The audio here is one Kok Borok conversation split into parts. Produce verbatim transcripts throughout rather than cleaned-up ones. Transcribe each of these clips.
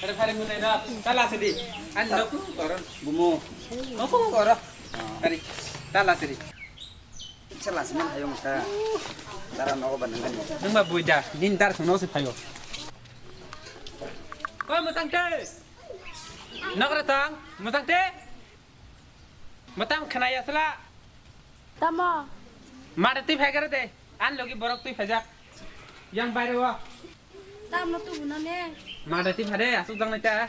Ada hari mulai dah. Tala sedi. An dok koron. Bumo. Nopo koro. Hari. Tala sedi. Chala sini ayo mata. Dara nogo banang kan. Nung ma buida. Din dar sono se phayo. Koi mutang te. Nokra tang. Mutang te. Matam khnai asla. Tamo. Mada twi phai kare de. An logi borok twi phaijak. Yang baire o. Tamo tu guna ne. Mada twi phade asuk jang nai ta.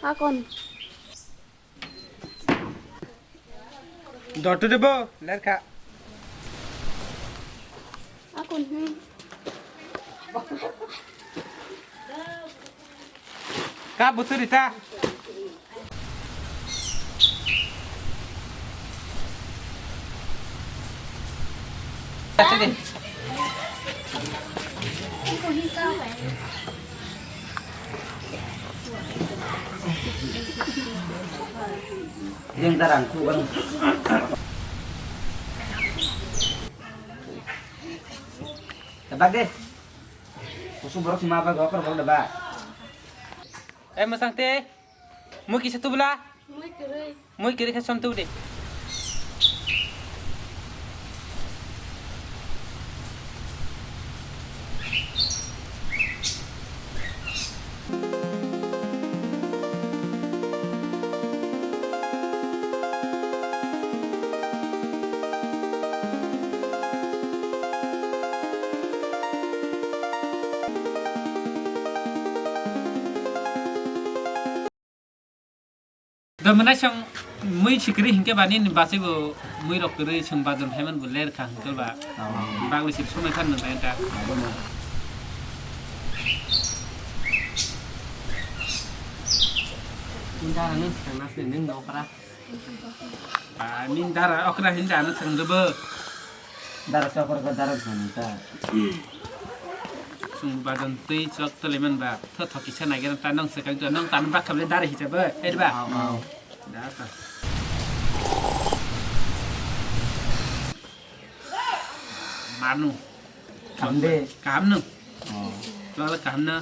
Akon. Dotu de bo, lerka. Akon, hmm. Ka buturi ta. Sini. Yang tarang tu kan. Tebak deh. Kusu borok sima apa gokor borok debak. Eh, masang te. Mui kisa tubla. Mui kwrwi. Mui kwrwi khe som tubdi. Domination mui sikri hinkhe bani ni basi bo mui rok kwrwi chwng bazar phaimani bo ler kha hinkhe ba bagwi sir somai kha nang ta. Nda nang sikang nasi ning no para. Ba, ning dara okra hin dana swng de bo. Dara sa okra dara swng ta. Swng badan twi chok tole man ba. Tho tho kisa nai gana ta nang swkang to nang tan bak khable dara hisa bo. Ed ba. Au, au. Da ta. Manu. Kam de. Kam no. Oh. Lala kam na.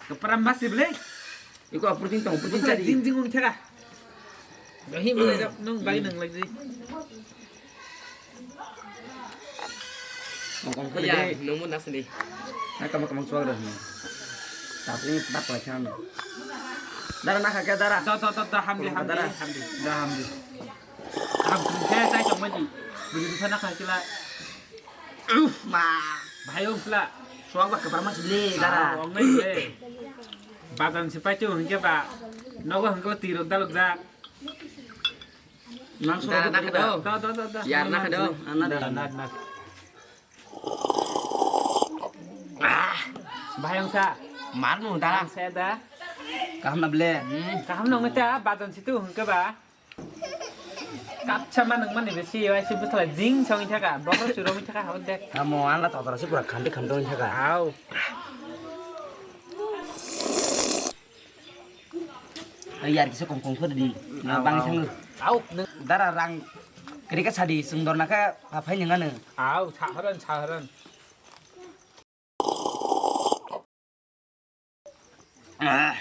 Kepara masih beli. Iko apur ting tong, apur ting tadi. Jing jing un thera. Gahi mulai jap nung bai nung lagi. Kong kong kere. Iya, nungmu nasni. Nah, kamang kamang suara dah. Tapi ini tak lah kan. Dara nak kakek dara. Dah dah dah dah hamdi hamdi dara. Hamdi. Dah hamdi. Hamdi. Saya saya sama ji. Beli di sana kakek lah. Uff, ma. Bhai, ong pla. Suak ba kepar mas beli, dara. Ah, ong nai beli. Bazan se pai tu hingke ba. Nogo hingke ba tiro dalok ja. Nang so dara nak do. Da, da, da, da. Yar nak do. Anak da, da. Anak, anak. Ah. Bhai, ong sa. Mar nu, dara. Ong sa da. Kaham na beli. Hmm. Kaham nong ta, bazan se tu hingke ba. Kapsa ma nang mani besi, wai si bwsala jing song thaka, bokhorok churong thaka, habo de. Amo, anla totora si pura khamti khamti thaka. Au. Ai yar kisa kom kom khodi. Na bang thang. Au, nang. Dara rang. Krika sadi, sung dorna ka, aphai nang ano. Au, saharan, saharan. Ah.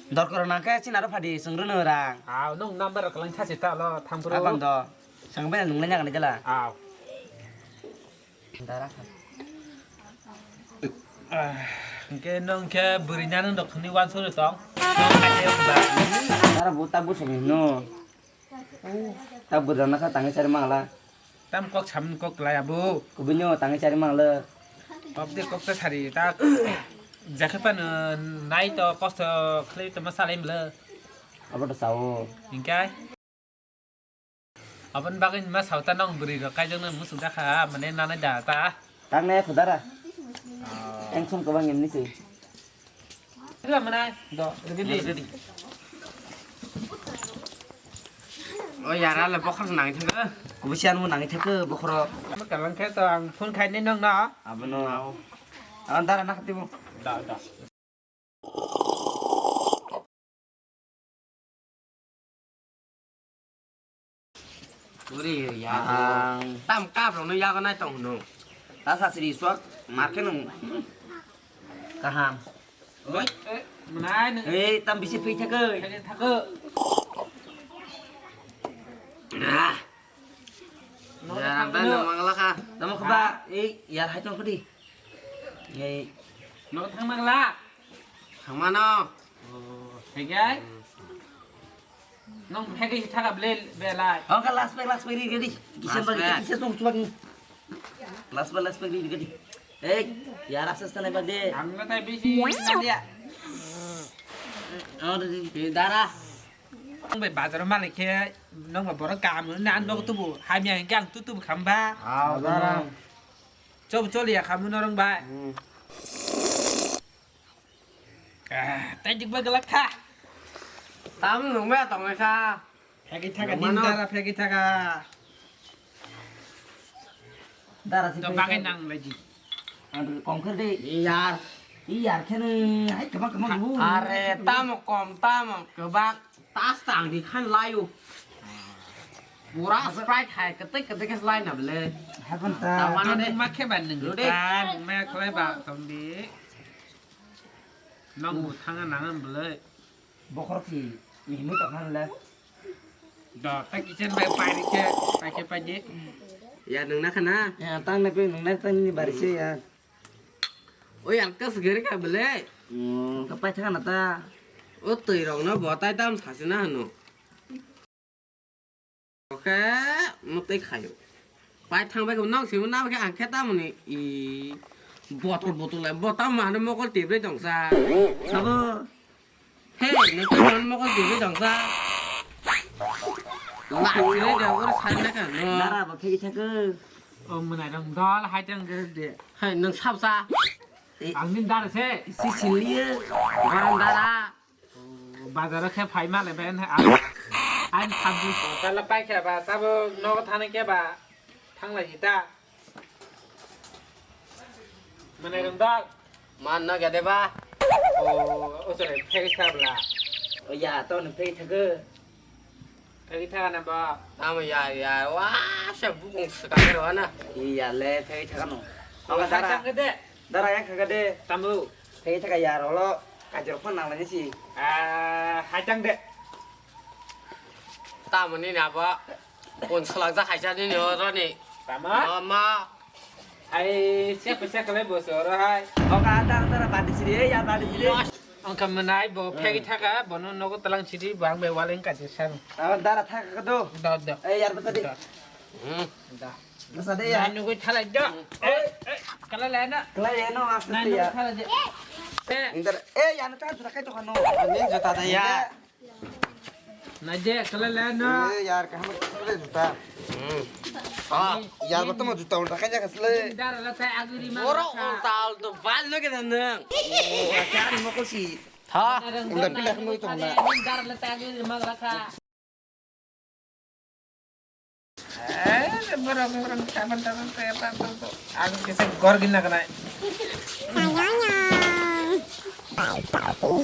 Dorkor nang khe chini aro phadi, chwng rwno rang. Ah, nung number rok kwlwng thachi ta lo, thang phuru. Abang do. Chwng bai nung lai nang jala. Ah. Dara kha. Ah, hingke nung khe bwrwi na nung dok khni wansuri tong. Dara bu ta bu song no. Ta bwrwi na kha tangwi sari mangla. Tam kok samun kok lai abo. Kubui no tangwi chari mang le. Kok de kok ta sari ta. Jakhe pan nai to kosto khlai to ma salai mle. Abo to sao. Hingkai. Abon bagwi ma sao ta nong bwrwi rok kaijak nang musuk jakha mane nanai da ta. Tang nai khudara. Oh. Eng sum kwbang emni se. Sila manai. Do, ready. Ready. O yara le bokhor nang thangka. Kubui siyan mo nang thangka bokhoro. Mo kalang khe to ang phone khai ni nong na. Abono. Ang dara na khati mo. Da, da. Uri ya. Ang. Tam kap rok no yago nai tong no. Ta sa sri swak mar khe nung. Kaham. Oi, eh, mwnai nwng. Ei, tam bisi phi thakoi. Thakoi thakoi. Ah. Nogo ya, thang tano mano. Mangla kha. Tamo kha ba? Ei, yar hai tong khodi. Ei. Nogo thang mangla. Thang mano. Oh, hegai. Hmm. Nong phegwi si thaka ble belai. Oka last pack, last pack ri gadi. Kisa last bagi pack. Kisa tong chubak ni. Last pack, last pack ri gadi. Ei, yar asas tanai bade. Ang na tai bisi na dia. Oh, di, di. Dara. Nong bai bazar malik khe nong ba borok kam na nog tubu. Hamya hingke ang tu tubu khamba. Ah, dara. Chob choli ya khamu norong bai. Hmm. Ah, tei dik ba galak kha. Tam nung ba tong kha. Phegi thaka. Nung din mano. Dara phegi thaka. Dara si to phegi bagai thaka. Nang lagi. Ang kom khe de. Yar. Yar khe nung hai kebak kebak bu. Are tam kom tam kebak. Tas tang di khan layo. Pura Sprite hai, ketek ketek kes lai na bele. Hapan ta. Tawana de. Nung ma khe ban nung. Rode. Ta, nung ma khlai ba tong di. Nong bu thanga nangan bele. Bokhor si, mihmu ta khan le. Do, ta kitchen bai pai ri khe, pai khe pai di. Ya, nung na khana? Ya, tang na pe, nung na tang ni bari se ya. Oi, ang kas gere ka bele. Hmm, ka pai thanga na ta. O twi rok no bo tai tam sa se na hano. Oke, mo tei khayo. Pai thang bai ko nang simo na ke ang khe ta moni. I botol botol le bo ta ma hano mokol tibre dong sa. Sabo. He, ne ko man mokol tibre dong sa. La, tibre dong ore sai na ka no. Dara bo phegi thakoi. O mwnai rong dol hai tang gere de. Hai, nang sab sa. Eh. Ang nin dara se. Si siliye. Garam dara. Oh, bazar khe phai ma le ben ha. Ang thabu. Tala pai khe ba, tabo nogo thani khe ba. Thang lai ta. Mane rong dal. Man no gade ba. Oh, oh, sorry, phai khe bla. Oh, ya, to no phai thakoi. Thagi thaka na ba? Tamo ya, ya, wa, sa bukung swkang ro na. Iya le, thagi thaka no. Ang dara. Thagi thaka de. Dara yang thaka de. Tamo. Thagi thaka ya rolo. Kajor phone nang lani si. Ah, hai thang de. Tamo ni na ba. Phone swlak ja khaisa ni ni oro ni. Tamo? Mama. Ai, siya pisa kalai boso oro hai. Oka, dara, dara, badi siri, ya, badi siri. Ang kha mwnai bo phegi thaka, bono nogo talang siri, bo ang bai waleng kaje san. Abo dara thaka ka do. Do, do. Eh, yar bata de. Do. Hmm. Do. Basa de ya. Nai nugui thalai do. Eh, eh, kala lai na. Kala ya no, asa de ya. Nai nugui thalai de. Te. Indar, eh, ya no ta juta kai to kano. Ani juta da ya. Naje, kala le no. Eh, yar, kaham kala juta. Hmm. Ah, yar, bato mo juta ulta kanya kasle. Dar la ta agri ma. Oro ulta ulta bal no ke nang. Oh, acha ni mo ko si. Tha. Ulta pila kan mo to na. Dar la ta agri ma la kha. Eh, borok, borok, saban, saban, saya apa, apa, apa. Aku kisah gor gina kena. Sayangnya. Tahu, tahu.